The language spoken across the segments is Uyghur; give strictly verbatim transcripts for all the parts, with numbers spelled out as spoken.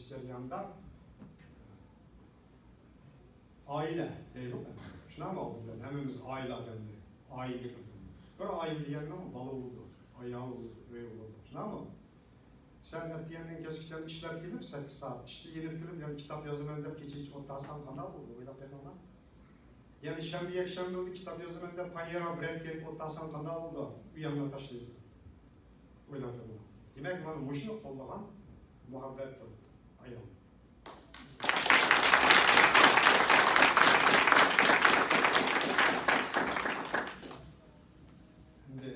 جەرياندا ئائىلە دەيدۇ. شۇنداقمۇ؟ ئالدى بىلەن ھەممىمىز ئائىلە ئادەملىرى. ئائىلە دېگەن. بىر ئائىلە دېگەننىڭ بالا بولىدۇ، ئايال بولىدۇ، ئۆي بولىدۇ. شۇنداقمۇ؟ سەن ئەتىگەندىن كەچكىچە ئىشلەپ كېلىپ، سەككىز سائەت ئىشتا يېنىپ كېلىپ، يەنە كىتاب يازىمەن دەپ كېچىگىچە ئولتۇرساڭ قانداق بولىدۇ؟ ئويلاپ بېقىڭلار. يەنە شەنبە، يەكشەنبىلىرى كىتاب يازىمەن دەپ، پانېرغا بېرەت كىيىپ ئولتۇرساڭ قانداق بولىدۇ؟ ئۆيۈڭنى تاشلايدۇ. ئويلاپ بېقىڭلار. دېمەك، مانا مۇشۇنى قوللىغان مۇھەببەتتۇر ئايال. ئەمدى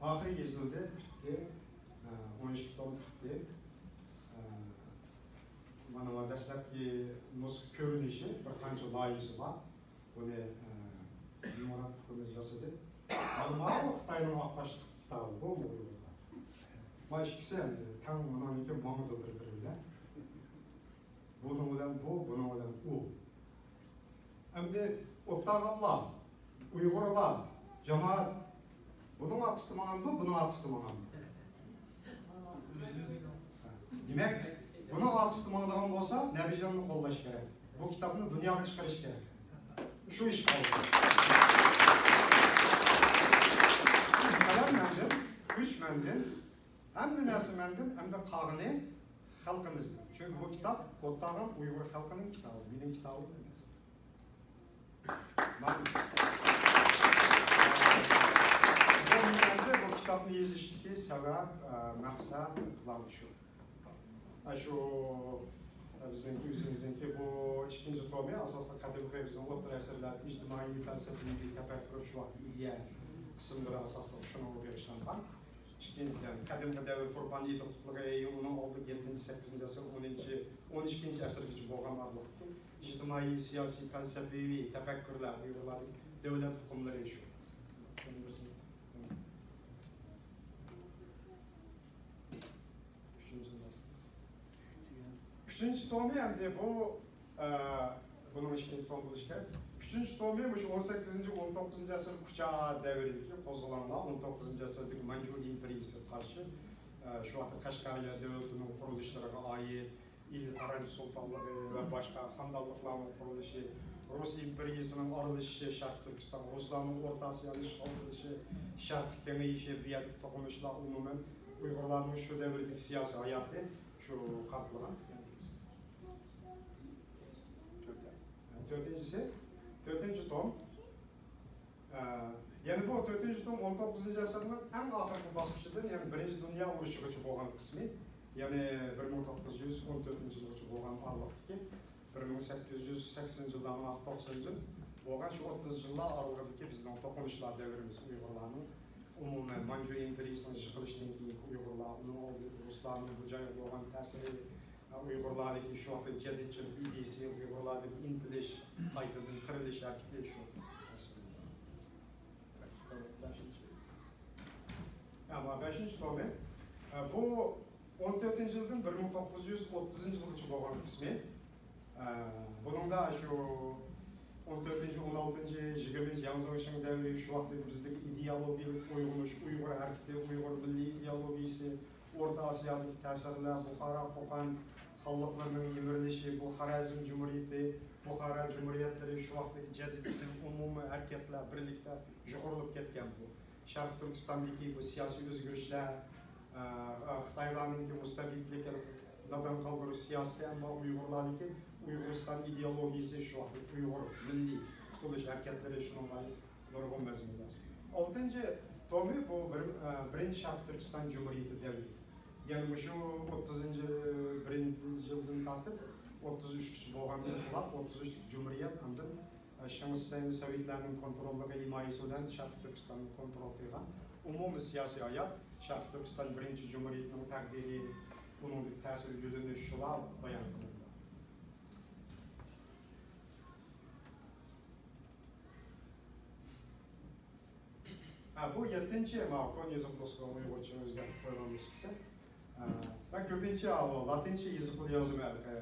ئاخىرى يېزىلدى، پۈتتى. ئە، ئون ئىككى توم پۈتتى. ئە، مانا دەسلەپكى نۇسخا كۆرۈنۈشى، بىر قانچە لايىھەسى بار. بۇنى، ئە، مۇرات ئۇكىمىز ياسىدى. مانا ماۋۇ خىتاينىڭ ئاق تاشلىق كىتابى، بۇمۇ ئۇيغۇرلار. مانا ئىككىسى ئەمدى تەڭ مانا ماڭىدۇ بىر-بىرى بىلەن. بۇنىڭ بىلەن بۇ، بۇنىڭ بىلەن ئۇ. ئەمدى ئولتۇرغانلار، ئۇيغۇرلار، جامائەت، بۇنىڭ ئارقىسىدا ماڭامدۇ، بۇنىڭ ئارقىسىدا ماڭامدۇ؟ دېمەك، بۇنىڭ ئارقىسىدا ماڭىدىغان بولسا، نەبىجاننى قوللاش كېرەك. بۇ كىتابنى دۇنياغا چىقىرىش كېرەك. شۇ ئىش قالدى. قەلەم مەندىن، كۈچ مەندىن، ھەممە نەرسە مەندىن، ئەمدى قالغىنى خەلقىمىزنىڭ. چۈنكى بۇ كىتاب ئولتۇرغان ئۇيغۇر خەلقىنىڭ كىتابى، مېنىڭ كىتابىم ئەمەس. مانا. بۇ ئەمدى بۇ كىتابنى يېزىشتىكى سەۋەب، ئە، مەقسەت، پىلان شۇ. ئە، شۇ، ئە، بىزنىڭكى، ئۆزىمىزنىڭكى بۇ ئىككىنچى تومى، ئاساسلىق قەدىمكى بىزنىڭ ئوتتۇرا ئەسىرلەردىكى ئىجتىمائىي پەلسەپىۋى تەپەككۇر، شۇ ۋاقىت ئىدىيە قىسىملىرى ئاساسلىق شۇنىڭغا بېغىشلانغان. ئىككىنچىدىن، قەدىمكى دەۋر تۇرپان ئېتى قۇتلۇقى، ئۇنىڭ ئالدىدىكى يەتتىنچى، سەككىزىنچى ئەسىر، ئونىنچى، ئون ئىككىنچى ئەسىرگىچە بولغان ئارىلىقتىكى ئىجتىمائىي، سىياسىي، پەلسەپىۋى تەپەككۇرلار، ئۇيغۇرلاردىكى دۆلەت ئۇقۇملىرى شۇ. ئۈچىنچى تومى ئەمدى بۇ، ئە، بۇنىڭ ئىككىنچى تومى بولۇشى كېرەك. ئۈچىنچى تومى مۇشۇ ئون سەككىزىنچى، ئون توققۇزىنچى ئەسىر كۇچا دەۋرىدىكى قوزغىلاڭلار، ئون توققۇزىنچى ئەسىردىكى مانجۇ ئىمپېرىيىسىغا قارشى، ئە، شۇ ۋاقىتتا قەشقەرىيە دۆلىتىنىڭ قۇرۇلۇشلىرىغا ئائىت، ئىلى تارانچى سۇلتانلىقى ۋە باشقا خاندانلىقلارنىڭ قۇرۇلۇشى، رۇس ئىمپېرىيىسىنىڭ ئارىلىشىشى شەرقىي تۈركىستانغا، رۇسلارنىڭ ئورتا ئاسىيانى ئىشغال قىلىشى، شەرققە كېڭىيىشى، بۇ يەردىكى توقۇنۇشلار، ئومۇمەن ئۇيغۇرلارنىڭ شۇ دەۋردىكى سىياسىي ھاياتى شۇ قارىتىلغان. تۆتىنچىسى، تۆتىنچى توم. ئە، يەنى بۇ تۆتىنچى توم ئون توققۇزىنچى ئەسىرنىڭ ئەڭ ئاخىرقى باسقۇچىدىن، يەنى بىرىنچى دۇنيا ئۇرۇشىغىچە بولغان قىسمى، يەنى بىر مىڭ توققۇز يۈز ئون تۆتىنچى يىلغىچە بولغان ئارىلىقتىكى، بىر مىڭ سەككىز يۈز سەكسىنىنچى يىلدىن ئاخىر توقسىنىنچى يىل بولغان شۇ ئوتتۇز يىللار ئارىلىقىدىكى بىزنىڭ توقۇنۇشلار دەۋرىمىز، ئۇيغۇرلارنىڭ ئومۇمەن مانجۇ ئىمپېرىيىسىنىڭ يىقىلىشىدىن كېيىنكى ئۇيغۇرلار، ئۇنىڭ ئالدىدا رۇسلارنىڭ بۇ جايغا بولغان تەسىرى، ئۇيغۇرلاردىكى شۇ ۋاقىتتا جەدىدچىلىك ئىدىيىسى، ئۇيغۇرلاردىكى ئىنتىلىش، قايتىدىن تىرىلىش ھەرىكىتى شۇ. ئەمما بەشىنچى تومى، بۇ ئون تۆتىنچى يىلدىن بىر مىڭ توققۇز يۈز ئوتتۇزىنچى يىلغىچە بولغان قىسمى. بۇنىڭدا شۇ ئون تۆتىنچى، ئون ئالتىنچى، يىگىرمىنچى ياڭ زېڭشىڭ دەۋرى، شۇ ۋاقىتتىكى بىزدىكى ئىدېئولوگىيەلىك ئويغىنىش، ئۇيغۇر ھەرىكىتى، ئۇيغۇر مىللىي ئىدېئولوگىيىسى، ئورتا ئاسىيادىكى تەسىرلەر، بۇخارا، قوقان خانلىقلىرىنىڭ يىمىرىلىشى، بۇ خارەزم جۇمھۇرىيىتى، بۇخارا جۇمھۇرىيەتلىرى، شۇ ۋاقىتتىكى جەدىدىزم، ئومۇمىي ھەرىكەتلەر بىرلىكتە يۇقىرىلىپ كەتكەن بۇ. شەرقىي تۈركىستاندىكى بۇ سىياسىي ئۆزگىرىشلەر، ئە، خىتايلارنىڭكى مۇستەبىتلىكىنى نادان قالدۇرۇش سىياسىتى، ئەمما ئۇيغۇرلاردىكى ئۇيغۇرىستان ئىدېئولوگىيىسى، شۇ ۋاقىت ئۇيغۇر مىللىي قۇتۇلۇش ھەرىكەتلىرى، شۇنىڭغا نۇرغۇن مەزمۇنلار. ئالتىنچى تومى بۇ بىر، ئە، بىرىنچى شەرقىي تۈركىستان جۇمھۇرىيىتى دەۋرى. يەنى مۇشۇ ئوتتۇزىنچى، بىرىنچى يىلدىن تارتىپ ئوتتۇز ئۈچكىچە بولغان ئىنقىلاب، ئوتتۇز ئۈچ جۇمھۇرىيەت، ئاندىن شىڭ شىسەينى سوۋېتلارنىڭ كونتروللۇقى، ھىمايىسى بىلەن شەرقىي تۈركىستاننى كونترول قىلغان ئومۇمىي سىياسىي ھايات، شەرقىي تۈركىستان بىرىنچى جۇمھۇرىيىتىنىڭ تەقدىرى، ئۇنىڭدىكى تەسىر يۈزلىنىشى، شۇلار بايان قىلىندى. ھە، بۇ يەتتىنچى، ماۋۇ كونا يېزىق نۇسخىسىنىڭ ئۇيغۇرچىغا ئۆزگەرتىپ قويغان نۇسخىسى. ھە، مەن كۆپىنچە، ھە، لاتىنچە يېزىقىدا يازىمەن. ھە،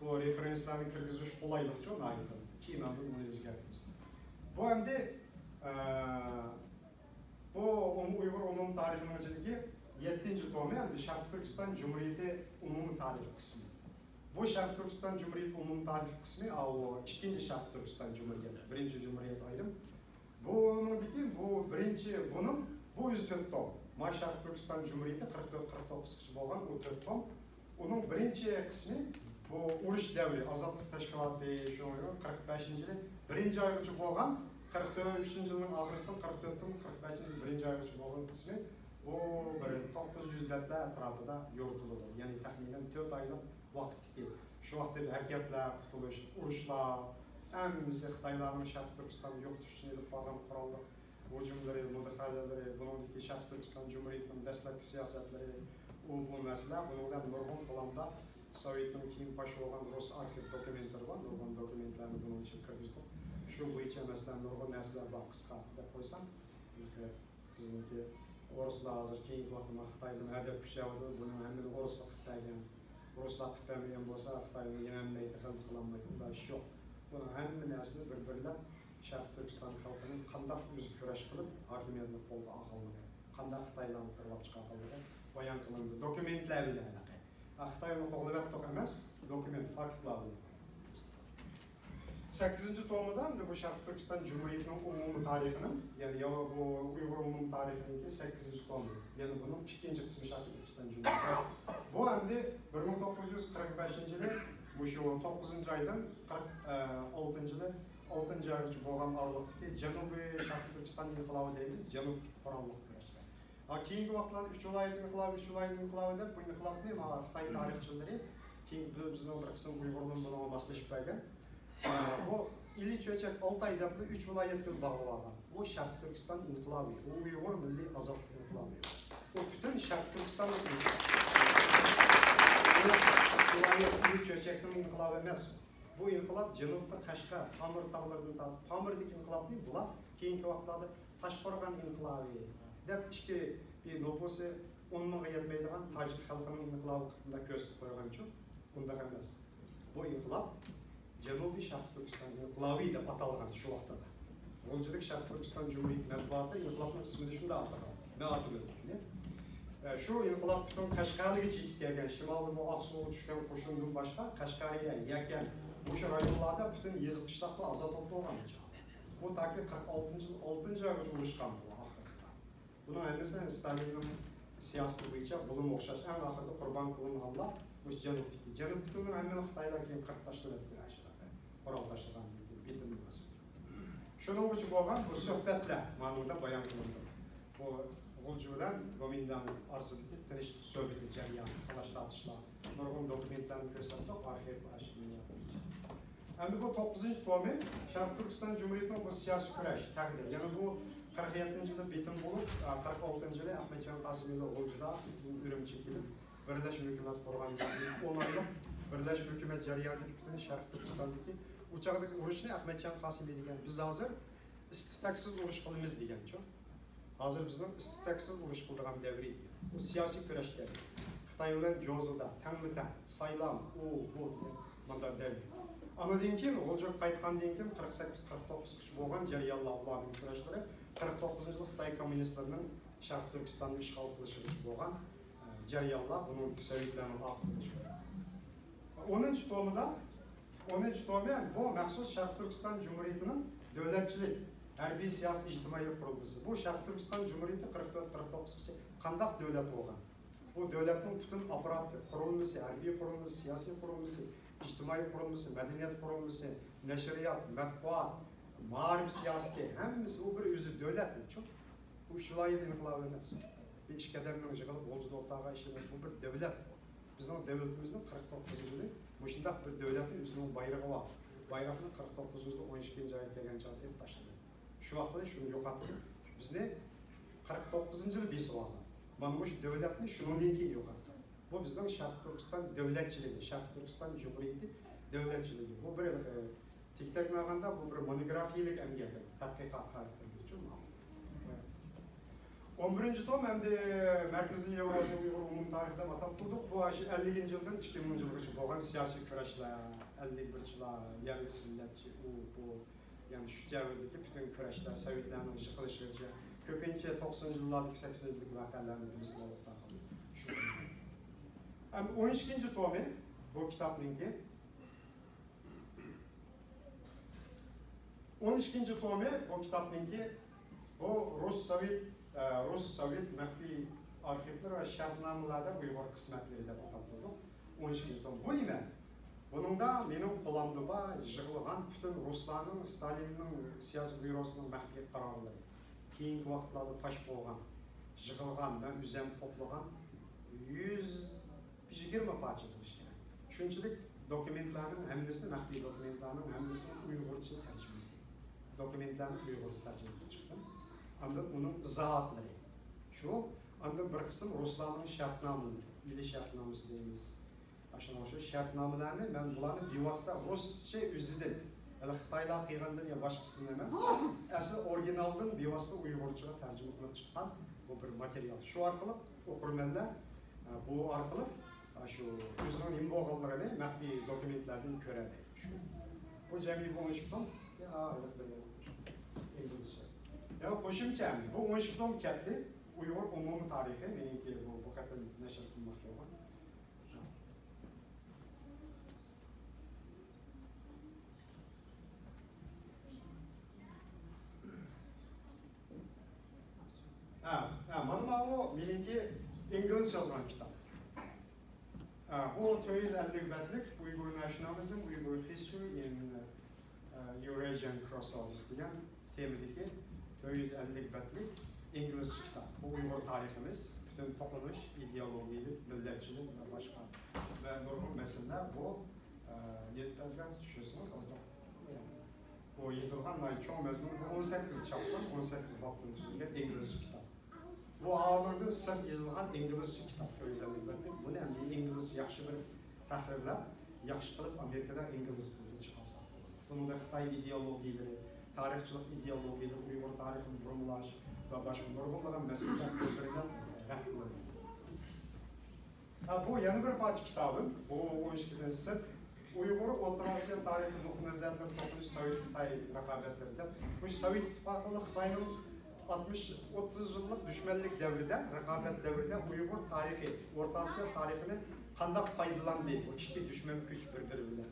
بۇ رېفېرېنسلارنى كىرگۈزۈش قولايلىقچۇ ناھايىتى. كېيىن ئاندىن ئۇنى ئۆزگەرتىمىز. بۇ ئەمدى، ئە، بۇ ئوم-، ئۇيغۇر ئومۇمىي تارىخىنىڭ ئىچىدىكى يەتتىنچى تومى ئەمدى شەرقىي تۈركىستان جۇمھۇرىيىتى ئومۇمىي تارىخىي قىسمى. بۇ شەرقىي تۈركىستان جۇمھۇرىيىتى ئومۇمىي تارىخىي قىسمى، ئاۋۇ ئىككىنچى شەرقىي تۈركىستان جۇمھۇرىيىتى، بىرىنچى جۇمھۇرىيەت ئايرىم. بۇنىڭدىكى بۇ بىرىنچى، بۇنىڭ، بۇ يۈز تۆت توم. ما شەرقىي تۈركىستان جۇمھۇرىيىتى قىرىق تۆت، قىرىق توققۇزغىچە بولغان ئۇ تۆت توم. ئۇنىڭ بىرىنچى قىسمى بۇ ئۇرۇش دەۋرى، ئازادلىق تەشكىلاتى، شۇ قىرىق بەشىنچى يىلى بىرىنچى ئايغىچە بولغان، قىرىق تۆتىنچى يىلنىڭ ئاخىرىسىدىن قىرىق تۆتتىن قىرىق بەشىنچى يىل بىرىنچى ئايغىچە بولغان قىسمى، بۇ بىر توققۇز يۈز بەتلەر ئەتراپىدا يورۇتۇلىدۇ. يەنى تەخمىنەن تۆت ئايلىق ۋاقىتتىكى، شۇ ۋاقىتتىكى ھەرىكەتلەر، قۇتۇلۇش، ئۇرۇشلار، ھەممىسى خىتايلارنىڭ شەرقىي تۈركىستاننى يوقىتىش ئۈچۈن ئېلىپ بارغان قوراللىق ھۇجۇملىرى، مۇداخىلىلىرى، بۇنىڭدىكى شەرقىي تۈركىستان جۇمھۇرىيىتىنىڭ دەسلەپكى سىياسەتلىرى، ئۇ بۇ مەسىلە، بۇنىڭ بىلەن نۇرغۇن قولامدا سوۋېتنىڭ كېيىن پاش بولغان رۇس ئارخىپ دوكۇمېنتلىرى بار، نۇرغۇن دوكۇمېنتلارنى بۇنىڭ ئىچىگە كىرگۈزدۇق. شۇ بويىچە، مەسىلەن، نۇرغۇن نەرسىلەر بار، قىسقا دەپ قويسام. بىزنىڭكى ئورۇسلار ھازىر كېيىنكى ۋاقىتتا خىتايدىن ھەدەپ كۈچەۋاتىدۇ، بۇنىڭ ھەممىنى ئورۇسلار قىلىپ بەرگەن. ئورۇسلار قىلىپ بەرمىگەن بولسا، خىتاينىڭ يەنە ھەممە غەلىبە قىلالمايدۇ، ئۇنداق ئىش يوق. بۇنىڭ ھەممە نەرسىنى بىر-بىرلەپ شەرقىي تۈركىستان خەلقىنىڭ قانداق ئۆزى كۈرەش قىلىپ ھاكىمىيەتنى قولغا ئالغانلىقى، قانداق خىتايلارنى قوغلاپ چىقارغانلىقى بايان قىلىندى. دوكۇمېنتلار بىلەن ھەققى. خىتاينى قوغلىۋەتتۇق ئەمەس، دوكۇمېنت، فاكتلار بىلەن. سەككىزىنچى تومىدا ئەمدى بۇ شەرقىي تۈركىستان جۇمھۇرىيىتىنىڭ ئومۇمىي تارىخىنىڭ، يەنى يا بۇ ئۇيغۇر ئومۇمىي تارىخىنىڭكى سەككىزىنچى تومى، يەنى بۇنىڭ ئىككىنچى قىسمى شەرقىي تۈركىستان جۇمھۇرىيىتى. بۇ ئەمدى بىر مىڭ توققۇز يۈز قىرىق بەشىنچى يىلى مۇشۇ توققۇزىنچى ئايدىن قىرىق ئالتىنچى يىلى، ئالتىنچى ئايغىچە بولغان ئارىلىقتىكى جەنۇبىي شەرقىي تۈركىستان ئىنقىلابى دەيمىز، جەنۇبتىكى قوراللىق كۈرەشلەر. ھا، كېيىنكى ۋاقىتلاردا ئۈچ ۋىلايەت ئىنقىلابى، ئۈچ ۋىلايەت ئىنقىلابى دەپ بۇ ئىنقىلابنى مانا خىتاي تارىخچىلىرى، كېيىن بىز، بىزنىڭ بىر قىسىم ئۇيغۇرلىرىمۇ بۇنىڭغا ماسلىشىپ بەرگەن. ئە، بۇ ئىلى چۆچەك ئالتاي دەپلا ئۈچ ۋىلايەتكە باغلىۋالغان. بۇ شەرقىي تۈركىستان ئىنقىلابى، ئۇ ئۇيغۇر مىللىي ئازادلىق ئىنقىلابى. ئۇ پۈتۈن شەرقىي تۈركىستان ئىنقىلابى. بۇ ئۈچ ۋىلايەت ئىلى چۆچەكنىڭ ئىنقىلابى ئەمەس. بۇ ئىنقىلاب جەنۇبتا قەشقەر، پامىر تاغلىرىدىن تارتىپ، پامىردىكى ئىنقىلابنى بۇلار كېيىنكى ۋاقىتلاردا تاشقورغان ئىنقىلابى دەپ، ئىچكى بىر نوپۇسى ئون مىڭغا يەتمەيدىغان تاجىك خەلقىنىڭ ئىنقىلابى قىلىپ كۆرسىتىپ قويغانچۇ؟ ئۇنداق ئەمەس. بۇ ئىنقىلاب جەنۇبىي شەرقىي تۈركىستان ئىنقىلابى دەپ ئاتالغان شۇ ۋاقتىدا. غۇلجىدىكى شەرقىي تۈركىستان جۇمھۇرىيىتى مەتبۇئاتى ئىنقىلابنىڭ ئىسمىنى شۇنداق ئاتىغان. مەن ئاتىمىدىكىنى. ئە، شۇ ئىنقىلاب پۈتۈن قەشقەرگىچە يېتىپ كەلگەن، شىمالدا بۇ ئاقسۇغا چۈشكەن قوشۇندىن باشقا، قەشقەرگە، يەكەن، مۇشۇ رايونلاردا پۈتۈن يېزا قىشلاقلار ئازاد بولۇپ بولغان چاغدا. بۇ تاكى قىرىق ئالتىنچى يىل ئالتىنچى ئايغىچە ئۇرۇشقان بۇ ئاخىرسىدا. بۇنىڭ ھەممىسى ستالىننىڭ سىياسىتى بويىچە بۇلىمۇ ئوخشاش. ئەڭ ئاخىرىدا قۇربان قىلىنغانلار مۇشۇ جەنۇبتىكى. جەنۇبتىكىلەرنىڭ ھەممىنى خىتايلار كېيىن قىرىپ تاشلىۋەتتى، ئاشۇنداق قورال تاشلىغاندىن كېيىن بېتىندىن باسىپ. شۇنىڭغىچە بولغان بۇ سۆھبەتلەر مانىڭدا بايان قىلىندى. بۇ غۇلجا بىلەن گومىنداڭ ئارىسىدىكى تىنچلىق سۆھبىتى جەريانى، تالاش-تارتىشلار، نۇرغۇن دوكۇمېنتلارنى كۆرسەتتۇق، ئارخىپ، ئارشىپ. ئەمدى بۇ توققۇزىنچى تومى شەرقىي تۈركىستان جۇمھۇرىيىتىنىڭ بۇ سىياسىي كۈرەش تەقدىرى. يەنى بۇ قىرىق يەتتىنچى يىلى بېتىن بولۇپ، قىرىق ئالتىنچى يىلى ئەخمەتجان قاسىملى غۇلجىدا ئۈرۈمچىگە كېلىپ، بىرلەشمە ھۆكۈمەت قۇرغاندىن كېيىن ئون ئايلىق بىرلەشمە ھۆكۈمەت جەريانىدىكى پۈتۈن شەرقىي تۈركىستاندىكى ئۇ چاغدىكى ئۇرۇشنى ئەخمەتجان قاسىمى دېگەن، بىز ھازىر ئىستىك-تەكسىز ئۇرۇش قىلىمىز دېگەنچۇ. ھازىر بىزنىڭ ئىستىك-تەكسىز ئۇرۇش قىلىدىغان دەۋرى دېگەن. بۇ سىياسىي كۈرەش دەۋرى. خىتاي بىلەن جوزىدا تەڭمۇ تەڭ، سايلام، ئۇ، بۇ دېگەن مۇنداق دەۋر. ئانىدىن كېيىن، غۇلجىغا قايتقاندىن كېيىن، قىرىق سەككىز، قىرىق توققۇزغىچە بولغان جەريانلار، ئۇلارنىڭ كۈرەشلىرى، قىرىق توققۇزىنچى يىل خىتاي كوممۇنىستلىرىنىڭ شەرقىي تۈركىستاننى ئىشغال قىلىشىغىچە بولغان، ئە، جەريانلار، بۇنىڭ سەۋەبلەرنىڭ ئاخىرلىشىشى. ئونىنچى تومىدا، ئونىنچى تومى بۇ مەخسۇس شەرقىي تۈركىستان جۇمھۇرىيىتىنىڭ دۆلەتچىلىك، ھەربىي، سىياسىي، ئىجتىمائىي قۇرۇلمىسى. بۇ شەرقىي تۈركىستان جۇمھۇرىيىتى قىرىق تۆت، قىرىق توققۇزغىچە قانداق دۆلەت بولغان؟ بۇ دۆلەتنىڭ پۈتۈن ئاپپاراتى، قۇرۇلمىسى، ھەربىي قۇرۇلمىسى، سىياسىي قۇرۇلمىسى، ئىجتىمائىي قۇرۇلمىسى، مەدەنىيەت قۇرۇلمىسى، نەشرىيات، مەتبۇئات، مائارىپ سىياسىتى، ھەممىسى ئۇ بىر ئۆزى دۆلەتچۇ. بۇ ئىش ۋىلايەت ئىنقىلابى ئەمەس. بىر ئىككى ئادەمنىڭ يىغىلىپ غۇلجىدا ئولتۇرغان ئىشى ئەمەس. بۇ بىر دۆلەت. بىزنىڭ دۆلىتىمىزنىڭ قىرىق توققۇزىنچى يىلى مۇشۇنداق بىر دۆلەتنى، ئۆزىنىڭ بايرىقى بار. بايراقنى قىرىق توققۇزىنچى يىلى ئون ئىككىنچى ئايغا كەلگەن چاغدا ئېلىپ تاشلىدى. شۇ ۋاقىتتا شۇنى يوقاتتى. بىزنى قىرىق توققۇزىنچى يىلى بېسىۋالدى. مانا مۇشۇ دۆلەتنى شۇنىڭدىن كېيىن يوقاتقان. بۇ بىزنىڭ شەرقىي تۈركىستان دۆلەتچىلىكى، شەرقىي تۈركىستان جۇمھۇرىيىتى دۆلەتچىلىكى. بۇ بىر، ئە، تېگىتەكنى ئالغاندا، بۇ بىر مونوگرافىيەلىك ئەمگەك، تەتقىقات خاراكتېرلىكچۇ. ئون بىرىنچى توم ئەمدى مەركىزىي ياۋروپا ئۇيغۇر ئومۇمىي تارىخى دەپ ئاتاپ تۇردۇق. بۇ ئاشۇ ئەللىكىنچى يىلدىن ئىككى مىڭىنچى يىلغىچە بولغان سىياسىي كۈرەشلەر، ئەللىك بىرچىلار، يەرلىك مىللەتچى، ئۇ، بۇ، يەنى شۇ دەۋردىكى پۈتۈن كۈرەشلەر، سوۋېتلارنىڭ يىقىلىشىغىچە كۆپىنچە توقسىنىنچى يىللاردىكى، سەكسىنىنچى يىلدىكى ۋەقەلەرنى بىلىسىلەر ئوتتۇرا. ئەمدى ئون ئىككىنچى تومى بۇ كىتابنىڭكى. ئون ئىككىنچى تومى بۇ كىتابنىڭكى، بۇ رۇس سوۋېت، ئە، رۇس سوۋېت مەخپىي ئارخىپلىرى ۋە شەرتنامىلەردە ئۇيغۇر قىسمەتلىرى دەپ ئاتاپ تۇردۇق. ئون ئىككىنچى توم. بۇ نېمە؟ بۇنىڭدا مېنىڭ قولامدا بار يىغىلغان پۈتۈن رۇسلارنىڭ، ستالىننىڭ سىياسىي بيۇروسىنىڭ مەخپىي قارارلىرى. كېيىنكى ۋاقىتلاردا پاش بولغان، يىغىلغان، مەن ئۆزۈم توپلىغان يۈز يىگىرمە پارچە بولۇشى كېرەك. شۇنچىلىك دوكۇمېنتلارنىڭ ھەممىسى، مەخپىي دوكۇمېنتلارنىڭ ھەممىسىنىڭ ئۇيغۇرچە تەرجىمىسى. دوكۇمېنتلارنى ئۇيغۇرچە تەرجىمە قىلىپ چىقتىم. ئاندىن ئۇنىڭ ئىزاھاتلىرى. شۇ، ئاندىن بىر قىسىم رۇسلارنىڭ شەرتنامىلىرى، ئىلى شەرتنامىسى دەيمىز. ئاشۇنىڭ ئوخشاش شەرتنامىلەرنى مەن بۇلارنى بىۋاسىتە رۇسچە ئۆزىدىن، ھېلى خىتايلار قىلغاندىن يا باشقىسىدىن ئەمەس، ئەسلى ئورىگىنالدىن بىۋاسىتە ئۇيغۇرچىغا تەرجىمە قىلىپ چىققان بۇ بىر ماتېرىيال. شۇ ئارقىلىق ئوقۇرمەنلەر، ئە، بۇ ئارقىلىق، ئە، شۇ ئۆزىنىڭ نېمە بولغانلىقىنى مەخپىي دوكۇمېنتلاردىن كۆرەلەيدۇ. شۇ. بۇ جەمئىي بۇ ئون ئىككى توم. يا، ئىنگلىزچە. يەنە قوشۇمچە، بۇ ئون ئىككى توم كەتتى. ئۇيغۇر ئومۇمىي تارىخى، مېنىڭكى بۇ، بۇ قېتىم نەشر قىلماقچى بولغان. ھە، ھە، مانا ماۋۇ مېنىڭكى ئىنگلىزچە يازغان كىتاب. ھە، بۇ تۆت يۈز ئەللىك بەتلىك Uyghur Nationalism, Uyghur History in، ئە، Eurasian Crossroads دېگەن تېمىدىكى تۆت يۈز ئەللىك بەتلىك ئىنگلىزچە كىتاب. بۇ ئۇيغۇر تارىخىمىز، پۈتۈن توقۇنۇش، ئىدېئولوگىيەلىك، مىللەتچىلىك ۋە باشقا ۋە نۇرغۇن مەسىلىلەر بۇ، ئە، نېمە دەپ يازغان، چۈشۈرسىڭىز ئازراق. بۇ يېزىلغان ناھايىتى چوڭ مەزمۇن، بۇ ئون سەككىز چاپلىق، ئون سەككىز بابتىن تۈزۈلگەن ئىنگلىزچە كىتاب. بۇ ئامىردىن سىرت يېزىلغان ئىنگلىزچە كىتاب، كۆرگۈزەللىك بەتلىك. بۇنى ئەمدى ئىنگلىزچە ياخشى بىر تەھرىرلەپ، ياخشى قىلىپ ئامېرىكىدا ئىنگلىز تىلىدا چىقارساق بولىدۇ. بۇنىڭدا خىتاي ئىدېئولوگىيەلىرى، تارىخچىلىق ئىدېئولوگىيەلىرى، ئۇيغۇر تارىخىنى بۇرمىلاش ۋە باشقا نۇرغۇنلىغان مەسىلىلەر بىر-بىرىگە رەت قىلىنىدۇ. ھە، بۇ يەنە بىر پارچە كىتابىم. بۇ ئون ئىككىدىن سىرت ئۇيغۇر ئوتتۇرا ئاسىيا تارىخى نۇقتىئى نەزەردىن توقۇنۇش سوۋېت خىتاي رىقابەتلىرىدە. مۇشۇ سوۋېت ئىتتىپاقى بىلەن خىتاينىڭ ئاتمىش، ئوتتۇز يىللىق دۈشمەنلىك دەۋرىدە، رىقابەت دەۋرىدە ئۇيغۇر تارىخى، ئورتا ئاسىيا تارىخىنى قانداق پايدىلاندى بۇ ئىككى دۈشمەن كۈچ بىر-بىرى بىلەن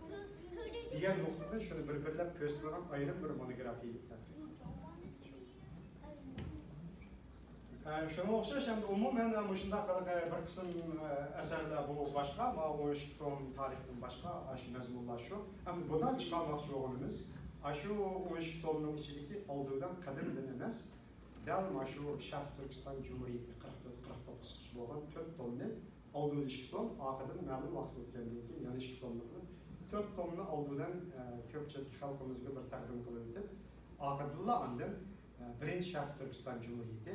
دېگەن نۇقتىدىن شۇنى بىر-بىرلەپ كۆرسىتىدىغان ئايرىم بىر مونوگرافىيەلىك تەتقىقات. ئە، شۇنىڭغا ئوخشاش، ئەمدى ئومۇمەن، ئە، مۇشۇنداق، ئە، بىر قىسىم، ئە، ئەسەرلەر بۇ باشقا، ماۋۇ ئون ئىككى توم تارىختىن باشقا، ئاشۇ مەزمۇنلار شۇ. ئەمدى بۇنىڭ چىقارماقچى بولغىنىمىز، ئاشۇ ئون ئىككى تومنىڭ ئىچىدىكى ئالدى بىلەن قەدىمدىن ئەمەس، دەل مانا شۇ شەرقىي تۈركىستان جۇمھۇرىيىتى قىرىق تۆت، قىرىق توققۇزغىچە بولغان تۆت تومنى ئالدىدا ئىككى توم، ئارقىدىن مەلۇم ۋاقىت ئۆتكەندىن كېيىن يەنە ئىككى تومنى قىلىپ، تۆت تومنى ئالدى بىلەن، ئە، كۆپچىلىك خەلقىمىزگە بىر تەقدىم قىلىۋېتىپ، ئارقىدىنلا ئاندىن، ئە، بىرىنچى شەرقىي تۈركىستان جۇمھۇرىيىتى،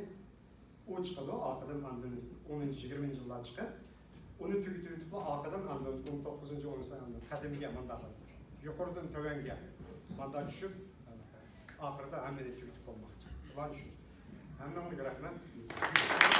ئۇ چىقىدۇ، ئارقىدىن ئاندىن ئونىنچى، يىگىرمىنچى يىللار چىقىپ، ئۇنى تۈگىتىۋېتىپلا ئارقىدىن ئاندىن ئون توققۇزىنچى، ئون سەككىزىنچى قەدىمگە مۇنداق يۇقىرىدىن تۆۋەنگە مۇنداق چۈشۈپ، ئاخىرىدا ھەممىنى تۈگىتىپ بولماقچى. پىلان شۇ. ھەممىڭلارغا رەھمەت.